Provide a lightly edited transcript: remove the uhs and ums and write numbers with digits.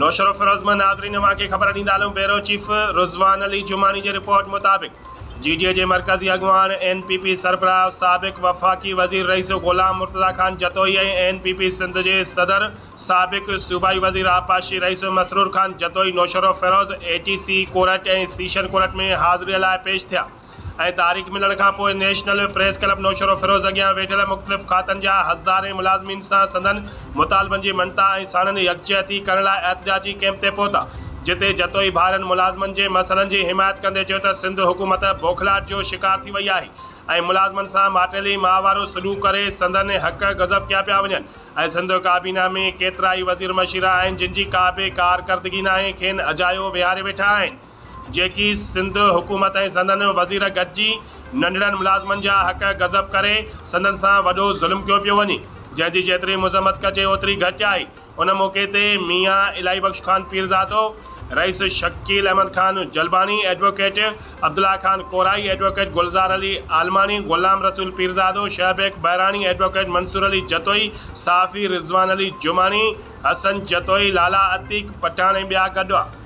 نوشهروفيروز مان ناظرين اوهان کي خبر ڏيندا هلون بيورو چيف رضوان علي جماڻي جي رپورٽ مطابق جي ڊي اي جي مرڪزي اڳواڻ اين پي پي سربراهه سابق وفاقي وزير رئيس Ghulam Murtaza Khan Jatoi ۽ N P P Sindh جي صدر سابق صوبائي وزير آبپاشي Rais Masroor Khan Jatoi Naushahro Feroze A T C court ۽ session court ۾ حاضري لاء پيش ٿيا ۽ تاريخ ملڻ کان پوء نيشنل پريس ڪلب نوشهروفيروز اڳيان ويٺل مختلف کاتن جا هزارين ملازمين سان سندن مطالبن جي مڃتا ۽ ساڻن يڪجهتي ڪرڻ لاء احتجاجي ڪئمپ تي پهتا جتي جتوئي ڀائرن ملازمن جي مسئلن جي حمايت ڪندي چيو ته سنڌ حڪومت بوکلاهٽ جو شڪار ٿي وئي آهي ۽ ملازمن سان ماٽيلي ماء وارو سلوڪ ڪري سندن حق غضب ڪيا پيا وڃن ۽ سنڌ ڪابينا ۾ ڪيترائي وزير مشير آهن جن جي ڪا به ڪارڪردگي ناهي کين اجايو ويهاري ويٺا آهن. جيڪي سنڌ حڪومت ۽ سندن وزير گڏجي ننڍڙن ملازمن جا حق غضب ڪري سندن سان وڏو ظلم ڪيو پيو وڃي جنهن جي جيتري مذمت ڪجي اوتري گهٽ آهي ان موقعي تي ميان الاهي بخش خان پيرزادو، رئيس شڪيل احمد خان جلباڻي، ايڊووڪيٽ عبدالله خان ڪورائي، ايڊووڪيٽ گلزار علي عالماڻي، غلام رسول پيرزادو، شهبيگ بهراڻي، ايڊووڪيٽ منصور علي جتوئي، صحافي رضوان علي جماڻي، حسن جتوئي، لالا عتيق پٺاڻ ۽ ٻيا گڏ هئا.